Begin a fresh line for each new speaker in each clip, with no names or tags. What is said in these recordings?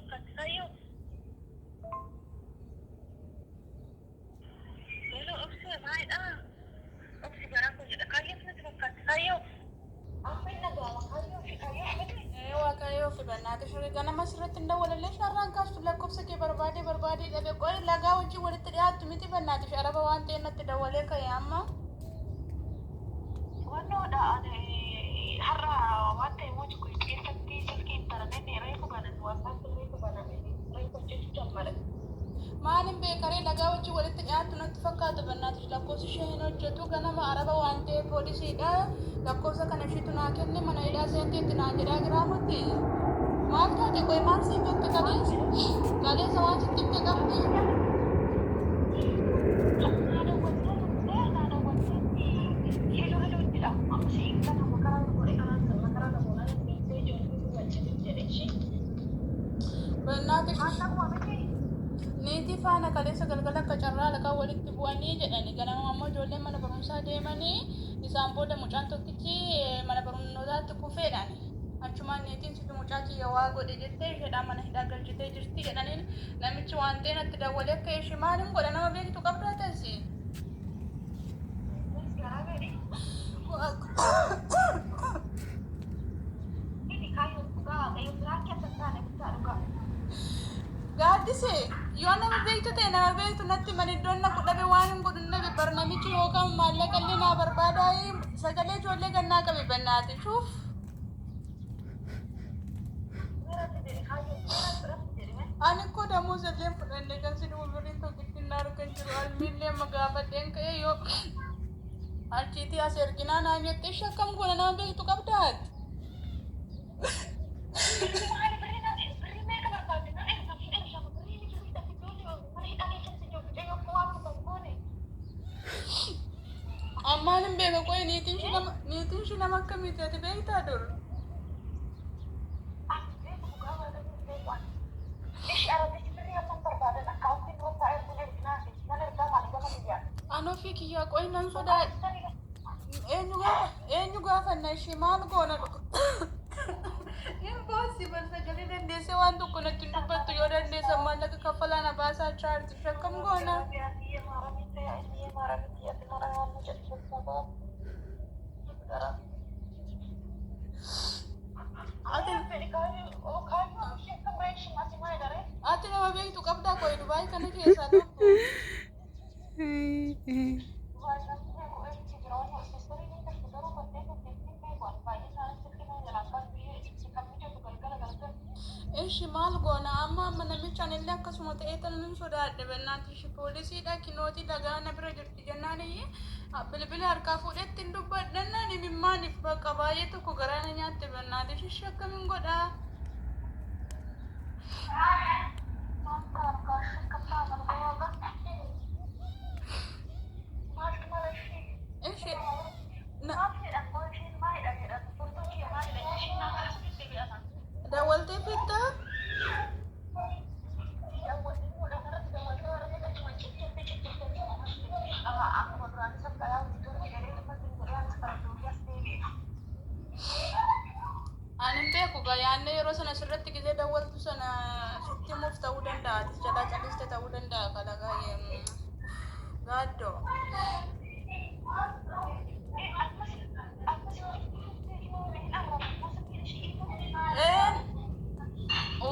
fakkaatti kaayyoo. Hello obsee maalidha? Obsi garaa koo jedha. Kaayyoo natti fakkaatti kaayyoo. Amma hin dhaga'ama kaayyoo fi kaayyoo miti.
Ee Waaqayyoo fi bannaati shuri ganama sirriitti hin dawwalallee sharraan kaastu lakkoofsa kee barbaadee barbaadee dhabe qoy lagaa wajjin walitti dhiyaattu miti bannaati fi araba waan ta'e natti dawwalee ka'e amma.
Wannoodha ani har'a waan ta'e immoo jiru keessatti silkii intarneetii reefu baname WhatsApp reefu baname reefu hojjechuu jalqabe.
Maalin beekaree lagaa wajjin walitti dhiyaattu natti fakkaata bannaati lakkoofsi ishee hin hojjetu ganama araba waan ta'e poolisiidha lakkoofsa kana ishiitu naa kenne mana hidhaa seenteetti naan jedhaa jiraamutti. Maal taate qoy maal siin jette kaleessa kaleessa waan sitti himte qabdi. Bannaati niitii faana kaleessa galgala akka carraa lagaa walitti bu'anii jedhani ganama ammoo ijoolleen mana barumsaa deemanii isaan booda mucaan tokkichi mana barumsaatti kufeedhaan achumaan niitiin situ mucaa kiyya waa godhe jettee isheedhaan mana hidhaa galchitee jirti jedhaniin namichi waan ta'e natti dawwalee akka ishee maalin godha nama beektu qabdaa ta'si. Gaaddise yoo nama beektu ta'e nama beektu natti mani iddoon na dhabe waan hin godhu dhabe bar namichi yookaan maallaqa illee naa barbaadaa sagalee ijoollee gannaa qabe bannaati shuuf. Ani koo damuusa illee fudhanne kan si dhufu birriin tokkitti na argan jiru almiillee amma gaafadheen ka'ee yoo achiitii as erginaa naan jette ishee akkam goona nama beektu qabdaati. Ammaan hin beeka qoy niitiin ishee nama niitiin ishee nama akkamiiti ati beektaa dur? Ani ofii kiyyaa qoy nan sodaadha. Eenyu gaafa eenyu gaafanna ishee maal goona dhuga? Hin boossi bar sagalee dandeessee waan tokko natti hin dubbattu yoo dandeessan maallaqa kaffalaa na baasaa chaarti ishee akkam goona? Ati ati nama beektu qabdaa qoy Dubaay kana keessaa lubbu. Ishi maal goona amma amma namicha anillee akkasuma ta'ee tan sodaadhe bennaati ishi poolisiidha kinootii dhagaa na bira jirti jennaan iyyi bilbila harkaa fuudhetti hin dubbadhannaan imimmaaniif bakka baay'ee tokko garaa na nyaatte bennaati ishi akkamiin godhaa. Ishi na dawwaltee fittaa? Ani hin beeku gaa yaadne yeroo sana sirratti gisee dawwaltu sana sitti himuuf ta'uu danda'a. Atis jalaa caliste ta'uu danda'a kalagaa gaaddoo.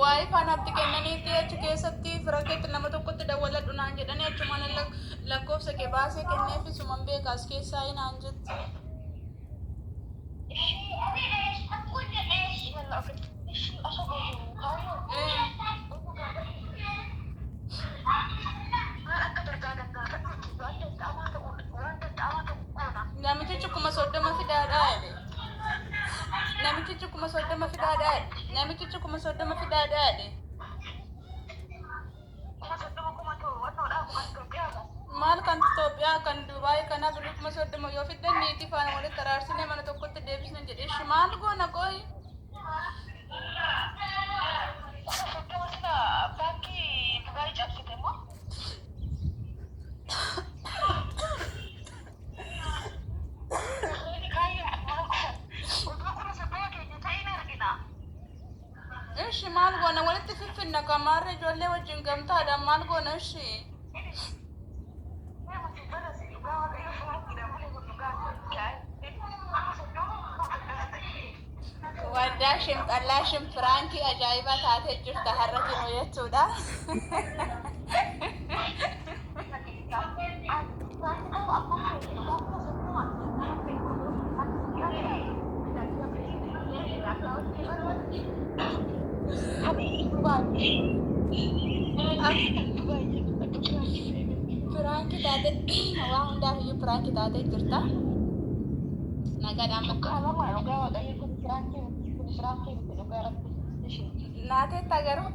Waa'ee faanaatti kennaniitti achi keessatti fira keetti nama tokkotti dawwaladhu naan jedhanii achumaan lakkoofsa kee baasee kenneefi suman beeka as keessaa naan jetti. Namichichi 30,000 fidaadhaa jedhe. Namichichi 30,000 fidaadhaa jedhe. Namichichi 30,000 fidaadhaa jedhe. Maal kan Itoophiyaa kan Dubaay kana birrii 30,000 yoo fiddan niitii faana walitti araarsine mana tokkotti deebisne jedhe. Ishi maal goona qoy? Ishi maal goona walitti fiffinna kamaarra ijoollee wajjin gamtaadhaan maal goona ishi. Wardaashim xallaashim piraankii ajaa'ibaa taatee jirta har'a kinoo jechuudha. Piraankii taate waa hundaaf iyyuu piraankii taatee jirta. Nagaadhaan bakka. Naateetta garuu.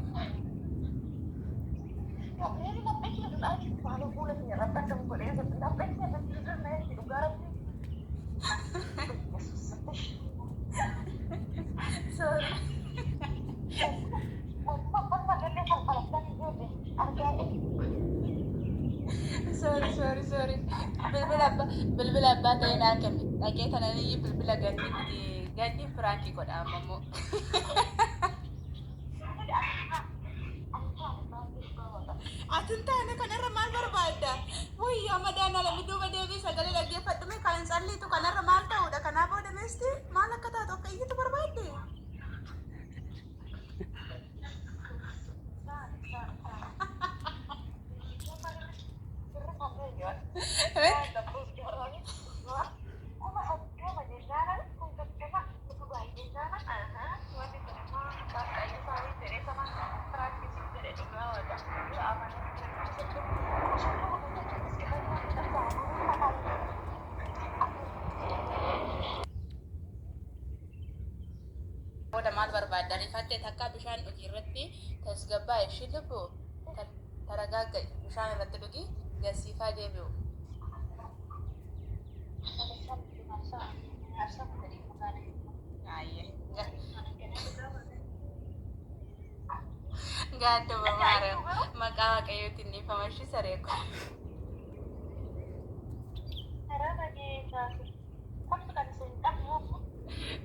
Sorry. Sorry, sorry, sorry. Bilbila abbaa bilbila abbaa ta'ee naa kenni. Dhaqee tananii bilbila gannitti ganni piraankii godha amma immoo. Ati hin taane kanarra maal barbaadda? Wayyaa madaan alami duuba deebii sagalee dhaggeeffadhu mee kan tsalliitu kanarra maal ta'uudha? Kanaa booda meesti maal akka taatu akka iyyitu barbaadde? Booda maal barbaadda? Rifattee takkaa bishaan dhugi irratti tasgabbaa'i ishii lubbu taragaagga'i bishaan irratti dhugi gasiifaa deebi'u. Gaaddoo bamaara maqaa waaqayyootiin dhiifama ishii saree ko.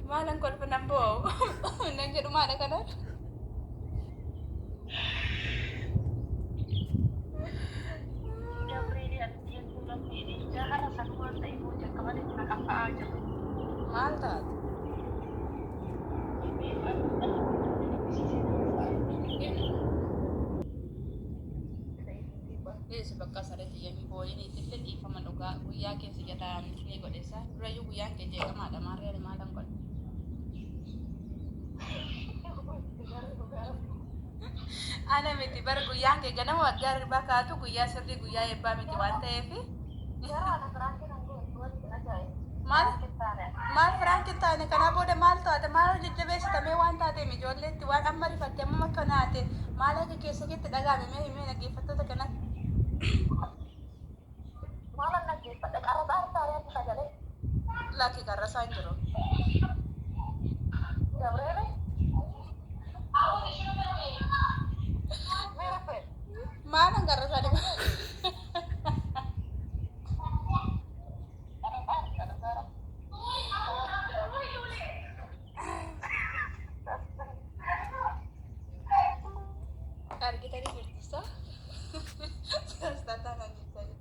Maalan kolfa nan bo'u nan jedhu maala kanaaf. Maal taate? Dhiisi bakka saree tiyya hin boo'in itillee dhiifama dhugaa guyyaa kee si jalaa ni godhesa durayyuu guyyaan kee jeeqamaadha maarree ani maalan godha. Ana miti bar guyyaan kee ganama waggaa hirribaa kaatu guyyaa sirrii guyyaa eebbaa miti waan ta'eef. Maal maal firaanki hin taane kanaa booda maal taate maal jajjabeessita mee waan taateem ijoolleetti waan amma rifatte ammam akka naate maal akka keessa keetti dhagaame mee himee dhaggeeffattoota kanatti.
Maalan dhaggeeffadha qarrasaa harkaa sagalee.
Lakki qarrasaa hin jiru.
Gabreele. Meera
Maalan qarrasaa dhiba. Argitanii jirtu sa? Sastataa kan jettanii.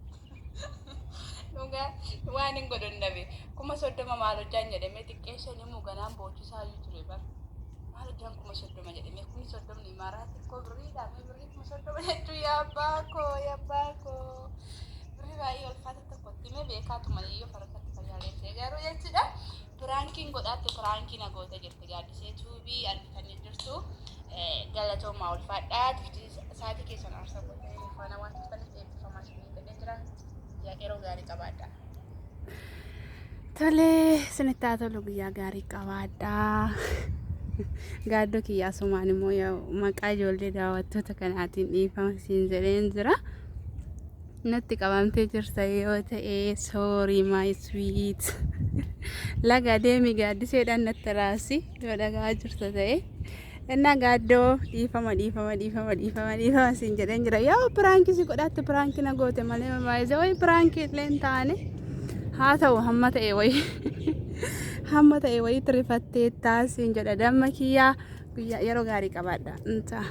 Dhugaa waan hin godhun dhabe. 30,000 maal hojjaan jedhamee xiqqeessanii immoo ganaan boochisaa iyyuu ture bara. Maal hojjaan 30,000 jedhamee 30,000 imaaraatti koo birriidha mee birrii 30,000 jechuun yaa abbaa koo yaa abbaa koo. Birrii baay'ee ulfaata tokkotti mee beekaatuma iyyuu farkatti fayyaalessee garuu jechuudha. Piraankiin godhaatti piraankii na goote jirti gaaddisee tuubii argitanii jirtu. Galatoomaa ulfaadhaa turtii sa'aatii keessan aarsaa gootanii faana waan turtaniif eebbifamaa isinii jedhee jira. Yeroo gaarii qabaadhaa. Tolee, isinitti haa tolu guyyaa gaarii qabaadhaa. Gaaddoo kiyyaa asumaan immoo maqaa ijoollee daawwattoota kanaatiin dhiifama siin jedheen jira. Natti qabamtee jirta yoo ta'e sorry my sweet. Laga deemi gaaddiseedhaan natti raasi yoo dhagaa jirta ta'e. Innaa gaaddoo dhiifama dhiifama dhiifama dhiifama dhiifama siin jedheen jira. Yoo piraankii si godhaatti piraankii na goote malee baay'ee wayi piraankii illee hin taane haa ta'u hamma ta'e wayi. Hamma ta'e wayiitti rifattee taasiin jedha damma kiyyaa guyyaa yeroo gaarii qabaadha. Inta.